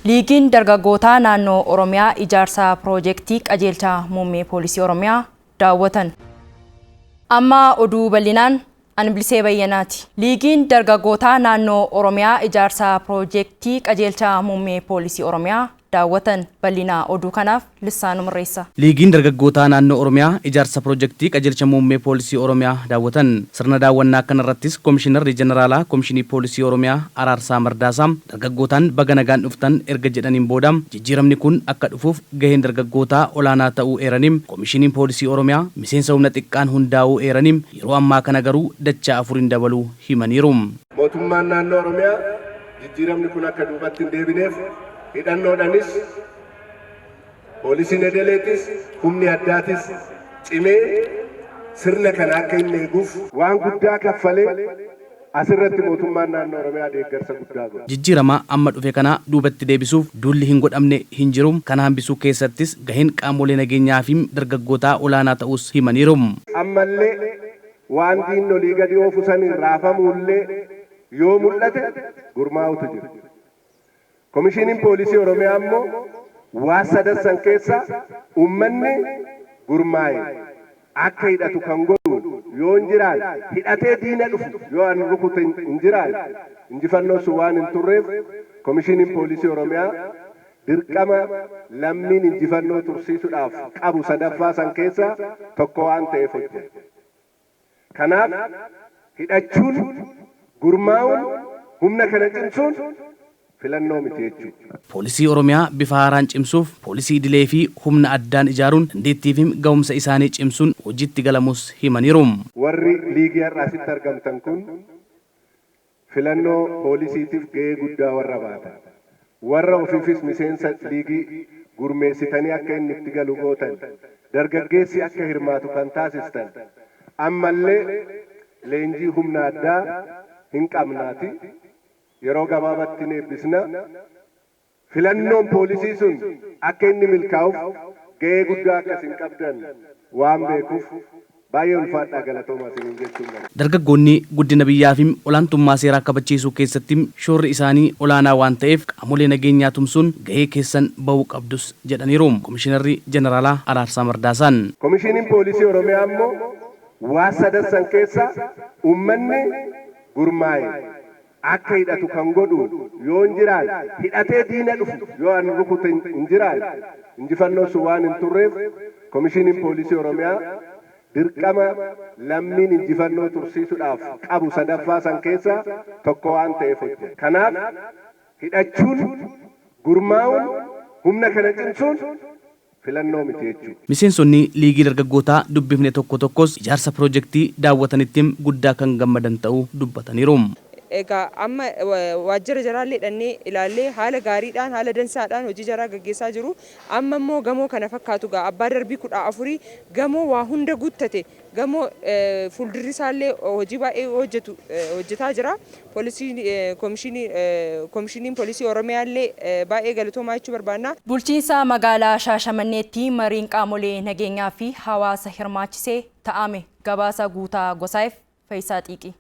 Liigiin Dargaggootaa Naannoo Oromiyaa ijaarsa piroojeektii qajeelcha muummee poolisii Oromiyaa daawwatan. Amma oduu bal'inaan ani Bilisee Bayyanaati. Liigiin Dargaggootaa Naannoo Oromiyaa ijaarsa piroojeektii qajeelcha muummee poolisii Oromiyaa daawwatan. Bal'ina oduu kanaaf Lissaanuu Mirreessa. Liigiin Dargaggootaa Naannoo Oromiyaa ijaarsa piroojeektii qajeelcha muummee poolisii Oromiyaa daawwatan. Sirna daawwannaa kanarrattis Komishinarri Jeneraalaa Komishinii Poolisii Oromiyaa Araarsaa Mardaasaa dargaggootaan baga nagaan dhuftan erga jedhaniin booda jijjiiramni kun akka dhufuuf gaheen dargaggootaa olaanaa ta'uu eeranii Komishiniin Poolisii Oromiyaa miseensa humna xiqqaan hundaa'uu eeranii yeroo ammaa kana garuu dachaa afuriin dabaluu himaniiru. Mootummaan naannoo Oromiyaa jijjiiramni kun akka duubatti hin deebineef hidhannoodhanis poolisiin edeleetis humni addaatis cimee sirna kana akka inni eeguuf waan guddaa kaffalee asirratti mootummaan naannoo Oromiyaa deeggarsa guddaa godha. Jijjiirama amma dhufe kana duubatti deebisuuf duulli hin godhamne hin jiru. Kana hambisuu keessattis gaheen qaamolee nageenyaa fi dargaggootaa olaanaa ta'us himaniiru. Ammallee waan diinni olii gadi oofu saniin raafamuullee yoo mul'ate gurmaa'utu jira. Komishiniin Poolisii Oromiyaa immoo waa sadassan keessa uummanni gurmaa'e akka hidhatu kan godhu yoo hin jiraanne hidhatee diina dhufu yoo an rukute hin jiraanne injifannoon sun waan hin turreef Komishiniin Poolisii Oromiyaa dirqama lammiin injifannoo tursiisuudhaaf qabu sadaffaa san keessa tokko waan ta'eef hojjeta. Kanaaf hidhachuun, gurmaa'uun, humna kana cimsuun filannoo miti jechuudha. Poolisii Oromiyaa bifa haaraan cimsuuf poolisii idilee fi humna addaan ijaaruun dandeettii fi ga'umsa isaanii cimsuun hojiitti galamus himaniiru. Warri liigii har'a asitti argamtan kun filannoo poolisiitiif ga'ee guddaa warra baatan. Warra ofiifis miseensa liigii gurmeessitanii akka inni itti galu gootan, dargaggeessi akka hirmaatu kan taasistan, ammallee leenjii humna addaa hin qabnaati. Yeroo gabaabatti ni eebbisna. Filannoon poolisii sun akka inni milkaa'uuf ga'ee guddaa akka isin qabdan waan beekuuf baay'ee ulfaadhaa galatoomaa isiniin jechuun barbaada. Dargaggoonni guddina biyyaa fi olaantummaa seeraa kabachiisuu keessatti shoorri isaanii olaanaa waan ta'eef qaamolee nageenyaa tumsuun gahee keessan bahuu qabdus jedhaniiru. Komishinarri Jeneraalaa Araarsaa Mardaasaan. Komishiniin Poolisii Oromiyaa immoo waa sadassan keessa uummanni gurmaa'e akka hidhatu kan godhu yoo hin jiraanne hidhatee diina dhufu yoo an rukute hin jiraanne injifannoon sun waan hin turreef Komishiniin Poolisii Oromiyaa dirqama lammiin injifannoo tursiisuudhaaf qabu sadaffaa san keessa tokko waan ta'eef hojjeta. Kanaaf hidhachuun, gurmaa'uun, humna kana cimsuun filannoo miti jechuudha. Miseensonni liigii dargaggootaa dubbifne tokko tokkos ijaarsa piroojeektii daawwatanitti guddaa kan gammadan ta'uu dubbataniiru. Egaa amma waajjira jaraallee dhannee ilaallee haala gaariidhaan haala dansaadhaan hojii jaraa gaggeessaa jiru. Amma immoo gamoo kana fakkaatu gaa abbaa darbii 14 gamoo waa hunda guuttate gamoo fuuldurri isaallee hojii baay'ee hojjetu hojjetaa jira. Poolisiin komishiniin poolisii Oromiyaallee baay'ee galatoomaa jechuu barbaanna. Bulchiinsa magaalaa Shaashamanneetti mariin qaamolee nageenyaa fi hawaasa hirmaachisee ta'ame. Gabaasa Guutaa Gosaayif Fayyisaa Xiiqii.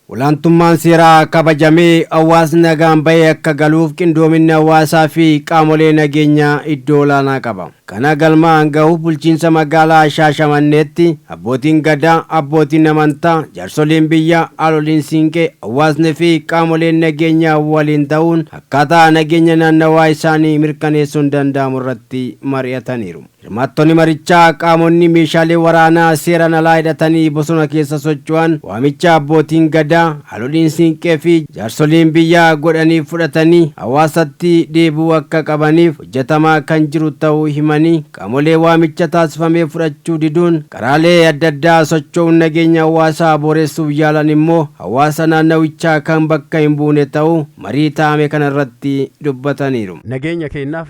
Olaantummaan seeraa kabajamee hawaasni nagaan bahee akka galuuf qindoominni hawaasaa fi qaamolee nageenyaa iddoo olaanaa qaba. Kana galmaan gahuuf bulchiinsa magaalaa Shaashamanneetti abbootiin gadaa, abbootiin amantaa, jaarsoliin biyyaa, haadholiin siinqee, hawaasni fi qaamoleen nageenyaa waliin ta'uun akkaataa nageenya naannawaa isaanii mirkaneessuun danda'amu irratti mari'ataniiru. Hirmaattonni marichaa qaamonni meeshaalee waraanaa seeraan alaa hidhatanii bosona keessa socho'an waamicha abbootiin gadaa, haadholiin siinqee fi jaarsoliin biyyaa godhanii fudhatanii hawaasatti deebi'uu akka qabaniif hojjetamaa kan jiru ta'uu himanii qaamolee waamicha taasifamee fudhachuu diduun karaalee adda addaa socho'uun nageenya hawaasaa booressuuf yaalan immoo hawaasa naannawichaa kan bakka hin buune ta'uu marii taa'ame kanarratti dubbataniiru. Nageenya keenyaaf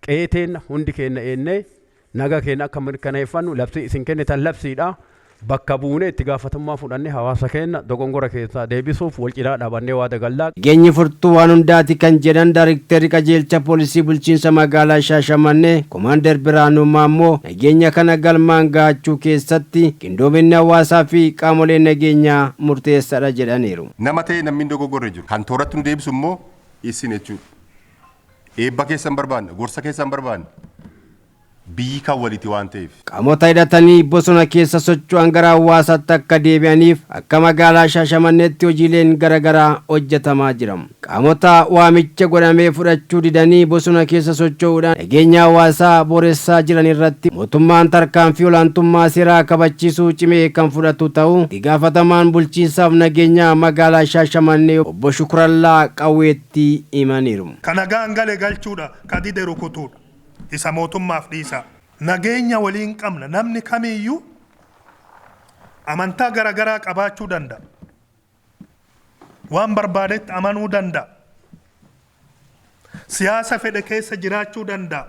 qe'ee teenna hundi keenya eennee naga keenya akka mirkaneeffannu labsii isin kennitan labsiidha. Bakka buunee itti gaafatamummaa fudhannee hawaasa keenya dogongora keessaa deebisuuf wal cinaa dhaabannee waa dagallaa. Nageenyi furtuu waan hundaati kan jedhan Daayrektarri qajeelcha poolisii bulchiinsa magaalaa Shaashamannee Komaander Birhaanuu Maammoo nageenya kana galmaan gahachuu keessatti qindoominni hawaasaa fi qaamolee nageenyaa murteessaadha jedhaniiru. Nama ta'e namni hin dogoggorre jiru. Kan tooratti nu deebisu immoo isin jechuudha. Eebba keessan barbaanna, gorsa keessan barbaanna. Biyyi kan waliiti waan ta'eef. Qaamota hidhatanii bosona keessa socho'an gara hawaasaatti akka deebi'aniif akka magaalaa Shaashamanneetti hojiileen garaagaraa hojjetamaa jira. Qaamota waamicha godhamee fudhachuu didanii bosona keessa socho'uudhaan nageenya hawaasaa booressaa jiran irratti mootummaan tarkaanfii olaantummaa seeraa kabachiisuu cimee kan fudhatu ta'uu itti gaafatamaan bulchiinsaaf nageenya magaalaa Shaashamannee obbo Shukurallaa Qawweetti himaniiru. Ka nagaan gale galchuudha, ka dide rukutuudha. Isa mootummaaf dhiisa. Nageenya waliin qabna. Namni kamiiyyuu amantaa garaagaraa qabaachuu danda'a. Waan barbaadetti amanuu danda'a. Siyaasa fedhe keessa jiraachuu danda'a.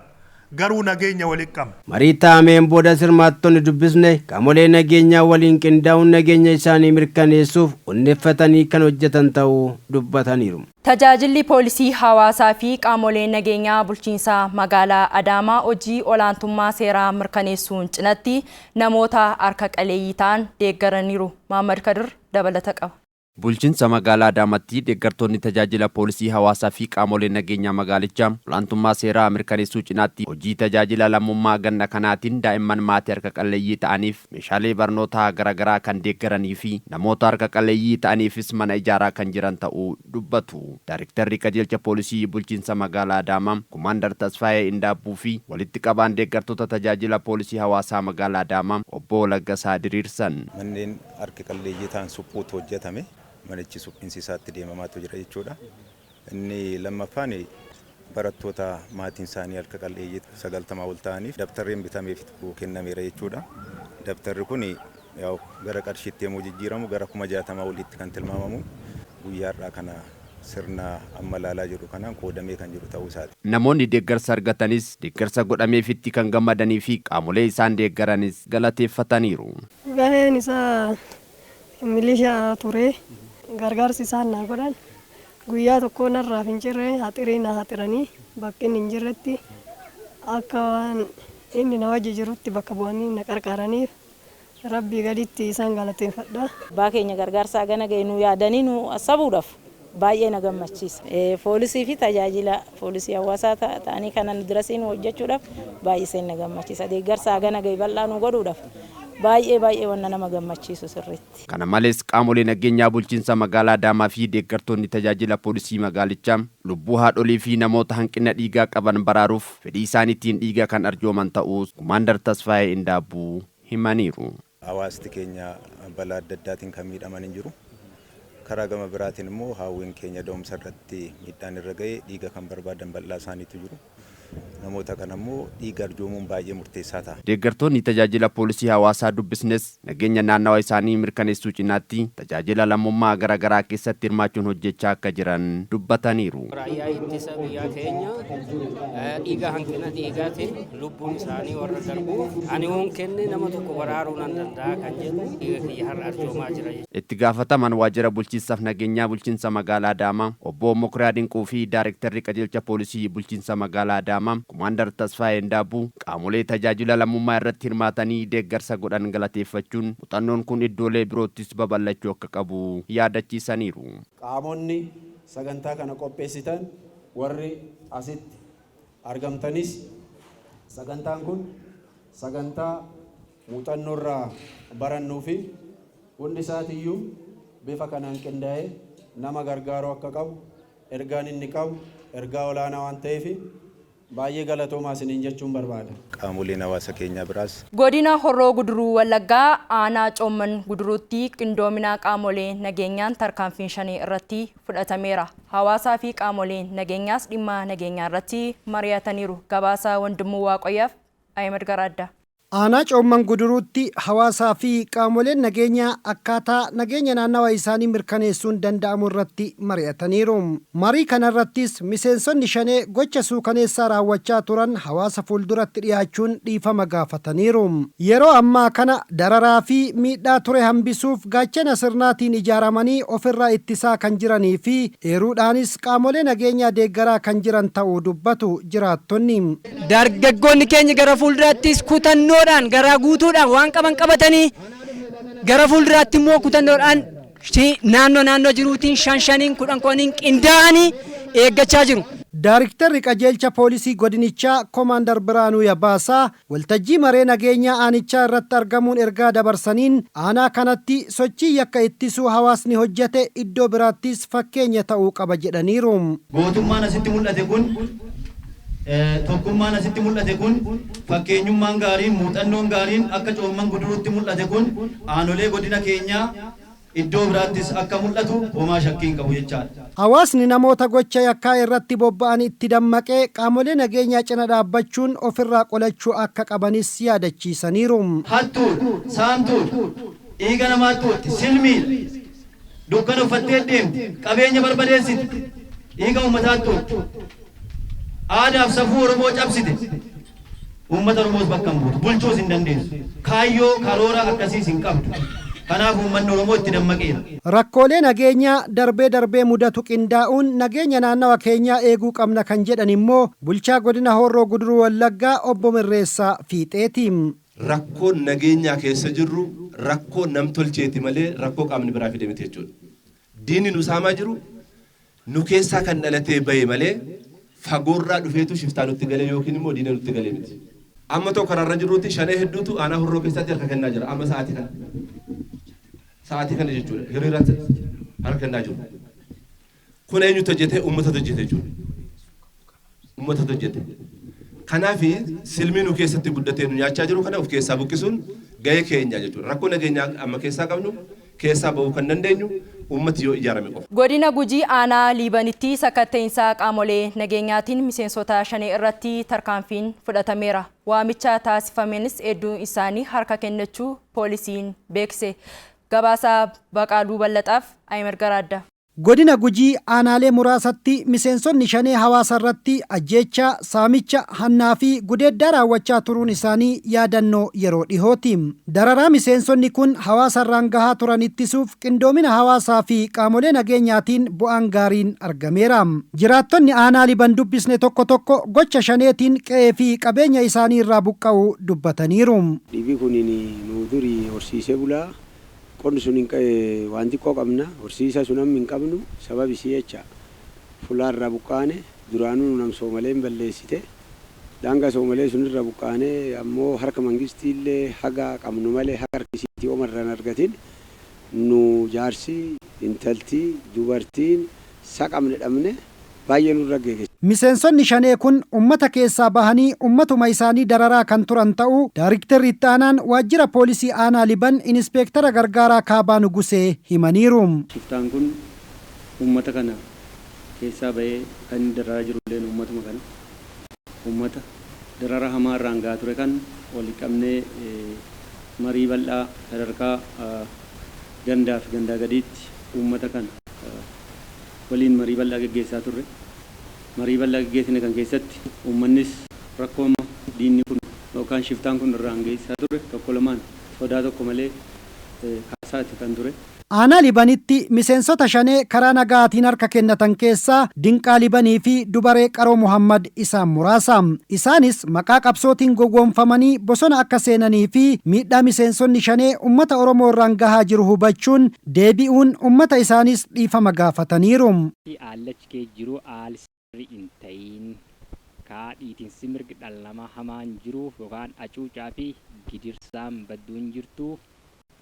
Garuu nageenya waliin qabna. Marii taa'ameen booda hirmaattonni dubbisne qaamolee nageenyaa waliin qindaa'uun nageenya isaanii mirkaneessuuf onneeffatanii kan hojjetan ta'uu dubbataniiru. Tajaajilli poolisii hawaasaa fi qaamolee nageenyaa bulchiinsa magaalaa Adaamaa hojii olaantummaa seeraa mirkaneessuun cinatti namoota harka qaleeyyii ta'an deeggaraniiru. Mahammad Kadir dabalata qaba. Bulchiinsa magaalaa Adaamaatti deeggartoonni tajaajila poolisii hawaasaa fi qaamolee nageenyaa magaalichaa olaantummaa seeraa mirkaneessuu cinaatti hojii tajaajila lammummaa ganna kanaatiin daa'imman maatii harka qalleeyyii ta'aniif meeshaalee barnootaa garaagaraa kan deeggaranii fi namoota harka qalleeyyii ta'aniifis mana ijaaraa kan jiran ta'uu dubbatu. Daayrektarri qajeelcha poolisii bulchiinsa magaalaa Adaamaa Kumaandar Tasfaayee Indaabbuu fi walitti qabaan deeggartoota tajaajila poolisii hawaasaa magaalaa Adaamaa obbo Laggasaa Diriirsan. Manneen harka qalleeyyii ta'an suphuutu hojjetame. Manichi suphiinsi isaatti deemamaatu jira jechuudha. Inni lammaffaan barattoota maatiin isaanii harka qalleeyyii 90 ol ta'aniif dabtarreen bitameef kennameera jechuudha. Dabtarri kun gara qarshiitti yommuu jijjiiramu gara 60,000 olitti kan tilmaamamu guyyaa har'aa kana sirna amma ilaalaa jirru kanaan qoodamee kan jiru ta'uu isaati. Namoonni deeggarsa argatanis deeggarsa godhameefitti kan gammadanii fi qaamolee isaan deeggaranis galateeffataniiru. Gaheen isaa milishaa ture. Gargaarsi isaan naa godhan guyyaa tokko narraaf hin jirre haxirii na haxiranii bakki inni hin jirretti akka waan inni na wajji jirutti bakka bu'anii na qarqaaraniif rabbii gaditti isaan galateeffadha. Abbaa keenya gargaarsa gana ga'e nu yaadanii nu sabuudhaaf baay'ee na gammachiisa. Poolisii fi tajaajila poolisii hawaasaa ta'anii kana nu dirasiin hojjechuudhaaf baay'ee na gammachiisa. Deeggarsa gana ga'e bal'aa nu godhuudhaaf baay'ee baay'ee wanna nama gammachiisu sirriitti. Kana malees qaamolee nageenyaa bulchiinsa magaalaa Adaamaa fi deeggartoonni tajaajila poolisii magaalichaa lubbuu haadholii fi namoota hanqina dhiigaa qaban baraaruuf fedhii isaaniitiin dhiiga kan arjooman ta'uu Kumaandar Tasfaayee Indaabbuu himaniiru. Hawaasti keenya balaa adda addaatiin kan miidhaman hin jiru. Karaa gama biraatiin immoo haawwiin keenya da'umsa irratti miidhaan irra ga'e dhiiga kan barbaadan bal'aa isaaniitu jiru. Namoota kana immoo dhiiga arjoomuun baay'ee murteessaa ta'a. Deeggartoonni tajaajila poolisii hawaasaa dubbisnes nageenya naannawa isaanii mirkaneessuu cinaatti tajaajila lammummaa garaagaraa keessatti hirmaachuun hojjechaa akka jiran dubbataniiru. Raayyaa ittisa biyyaa keenya dhiiga hanqina dhiigaatiin lubbuun isaanii warra darbu ani hoon kenne nama tokko baraaruu nan danda'a kan jedhu dhiiga kiyya har'a arjoomaa jira. Itti gaafataman waajjira bulchiinsaaf nageenyaa bulchiinsa magaalaa Adaamaa obbo Mokriyaa Dinquu fi Daayirektarri qajeelcha poolisii bulchiinsa magaalaa Adaamaa Kumaandar Tasfaayee Indaabbuu qaamolee tajaajila lammummaa irratti hirmaatanii deeggarsa godhan galateeffachuun muuxannoon kun iddoolee biroottis babal'achuu akka qabu yaadachiisaniiru. Qaamonni sagantaa kana qopheessitan warri asitti argamtanis sagantaan kun sagantaa muuxannoorraa barannuu fi hundi isaatiiyyuu bifa kanaan qindaa'ee nama gargaaruu akka qabu ergaan inni qabu ergaa olaanaa waan ta'eef baay'ee galatoomaa isiniin jechuun barbaada. Qaamoleen hawaasa keenyaa biraas. Godina Horroo Guduruu Wallaggaa aanaa Coomman Guduruutti qindoomina qaamolee nageenyaan tarkaanfiin shanii irratti fudhatameera. Hawaasaa fi qaamoleen nageenyaas dhimma nageenyaa irratti mari'ataniiru. Gabaasa Wandimuu Waaqayyaaf Ahimad Garaaddaa. Aanaa Coomman Guduruutti hawaasaa fi qaamoleen nageenyaa akkaataa nageenya naannawa isaanii mirkaneessuun danda'amu irratti mari'ataniiru. Marii kanarrattis miseensonni shanee gocha suukaneessaa raawwachaa turan hawaasa fuulduratti dhiyaachuun dhiifama gaafataniiru. Yeroo ammaa kana dararaa fi miidhaa ture hambisuuf gaachana sirnaatiin ijaaramanii ofirraa ittisaa kan jiranii fi eeruudhaanis qaamolee nageenyaa deeggaraa kan jiran ta'uu dubbatu jiraattonni. Dargaggoonni keenya gara fuulduraattis kutannoodhaan garaa guutuudhaan waan qaban qabatanii gara fuulduraatti immoo kutannoodhaan naannoo naannoo jiruutiin 5 5 10 10 qindaa'anii eeggachaa jiru. Daariktarri qajeelcha poolisii godinichaa Koomaandar Biraanuu Yabaasaa waltajjii maree nageenyaa aanichaa irratti argamuun ergaa dabarsaniin, aanaa kanatti sochii yakka ittisuu hawaasni hojjete iddoo biraattis fakkeenya ta'uu qaba jedhaniiru. Gootummaan asitti mul'ate kun, tokkummaan asitti mul'ate kun, fakkeenyummaan gaariin, muuxannoon gaariin akka Coomman Guduruutti mul'ate kun aanolee godina keenyaa iddoo biraattis akka mul'atu homaa shakkii hin qabu jechaadha. Hawaasni namoota gocha yakkaa irratti bobba'an itti dammaqee qaamolee nageenyaa cina dhaabbachuun ofirraa qolachuu akka qabanis yaadachiisaniiru. Hattuudha, saamtuudha, dhiiga namaa tuutti, silmiidha, dukkana uffattee deemti, qabeenya barbadeessiti, dhiiga uummataa tuutti, aadaaf safuu Oromoo cabsite, uummata Oromoos bakka hin buutu, bulchuus hin dandeessu. Kaayyoo karoora akkasiis hin qabdu. Kanaaf uummanni Oromoo itti dammaqeera. Rakkoolee nageenyaa darbee darbee mudatu qindaa'uun nageenya naannawa keenyaa eeguu qabna kan jedhan immoo bulchaa godina Horroo Guduruu Wallaggaa Obbo Mirreessaa Fiixeeti. Rakkoon nageenyaa keessa jirru rakkoo namtolcheeti malee rakkoo qaamni biraa fide miti jechuudha. Diinni nu saamaa jiru nu keessaa kan dhalatee bahe malee fagoorraa dhufeetu shiftaa nutti galee yookiin immoo diina nutti galee miti. Amma tokko karaarra jirruutti shanee hedduutu aanaa Horroo keessatti harka kennaa jira. Amma sa'aatii kana. Sa'aatii kana jechuudha. Hiriirratti harka kennaa jiru. Kun eenyutu hojjete? Uummatatu hojjete jechuudha. Uummatatu hojjete. Kanaaf silmii nu keessatti guddatee nu nyaachaa jiru kana of keessaa buqqisuun gahee keenya jechuudha. Rakkoo nageenyaa amma keessaa qabnu keessaa bahuu kan dandeenyu uummati yoo ijaarame qofa. Godina Gujii aanaa Liibanitti sakatta'insa qaamolee nageenyaatiin miseensota shanee irratti tarkaanfiin fudhatameera. Waamicha taasifameenis hedduun isaanii harka kennachuu poolisiin beekse. Gabaasa Baqaaluu Ballaxaaf Ayimer Garaadda. Godina Gujii aanaalee muraasatti miseensonni shanee hawaasa irratti ajjeechaa, saamicha, hannaa fi gudeeddaa raawwachaa turuun isaanii yaadannoo yeroo dhihooti. Dararaa miseensonni kun hawaasa irraan gahaa turan ittisuuf qindoomina hawaasaa fi qaamolee nageenyaatiin bu'aan gaariin argameera. Jiraattonni aanaa Liban dubbisne tokko tokko gocha shaneetiin qe'ee fi qabeenya isaanii irraa buqqa'uu dubbataniiru. Dhibi kun nu durii horsiisee bulaa, qonni sun hin waan xiqqoo qabna, horsiisa sun amma hin qabnu, sabab isii jecha fulaarraa buqqaane. Duraanuu nu nam Soomalee hin balleessite, daangaa Soomalee sunirra buqqaane. Ammoo harka mangistiillee haga qabnu malee haga harkisiitii omarraan argatin nu jaarsi, intaltii, dubartiin saqamne dhabne, baay'ee nurra geesse. Miseensonni shanee kun ummata keessaa bahanii ummatuma isaanii dararaa kan turan ta'uu Daariktarri itti aanaan waajjira poolisii aanaa Liban Inispeektara Gargaaraa Kaabaa Nugusee himaniiru. Shiftaan kun uummata kana keessaa bahee kan inni dararaa jiru illee uummatuma kana. Uummata darara hamaa irraan gahaa ture kan wal qabnee marii bal'aa sadarkaa gandaa fi gandaa gadiitti uummata kana waliin marii bal'aa geggeessaa turre. Marii bal'aa geggeessine kan keessatti uummannis rakkoo diinni kun yookaan shiftaan kun irraan geessisaa ture tokko lamaan sodaa tokko malee kaasaati kan ture. Aanaa Libanitti miseensota shanee karaa nagaatiin harka kennatan keessaa Dinqaa Libanii fi Dubaree Qaroo Muhammad isaan muraasa. Isaanis maqaa qabsootiin gowwoomfamanii bosona akka seenanii fi miidhaa miseensonni shanee uummata Oromoo irraan gahaa jiru hubachuun deebi'uun uummata isaanis dhiifama gaafataniiru. Aallachi kee jiru aal sirri hin ta'in kaa dhiitinsi mirgi dhala namaa hamaan jiru yookaan hacuucaa fi gidirsaan badduun jirtu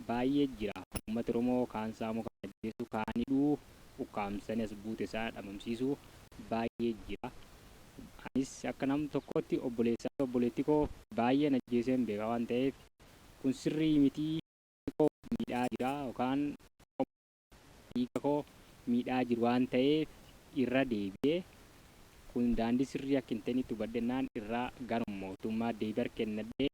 baay'ee jira. Uummati Oromoo kaan saamuu, kaan ajjeesuu, kaan hidhuu, ukkaamsanii as buute isaa dhabamsiisuu baay'ee jira. Anis akka nam tokkotti obboleessaa fi obboleettii koo baay'een ajjeeseen beeka waan ta'eef, kun sirrii mitii, koo miidhaa jira yookaan dhiiga koo miidhaa jiru waan ta'eef, irra deebi'ee kun daandii sirrii akka hin ta'initti hubadhennaan irraa gara mootummaa deebii kennadhee.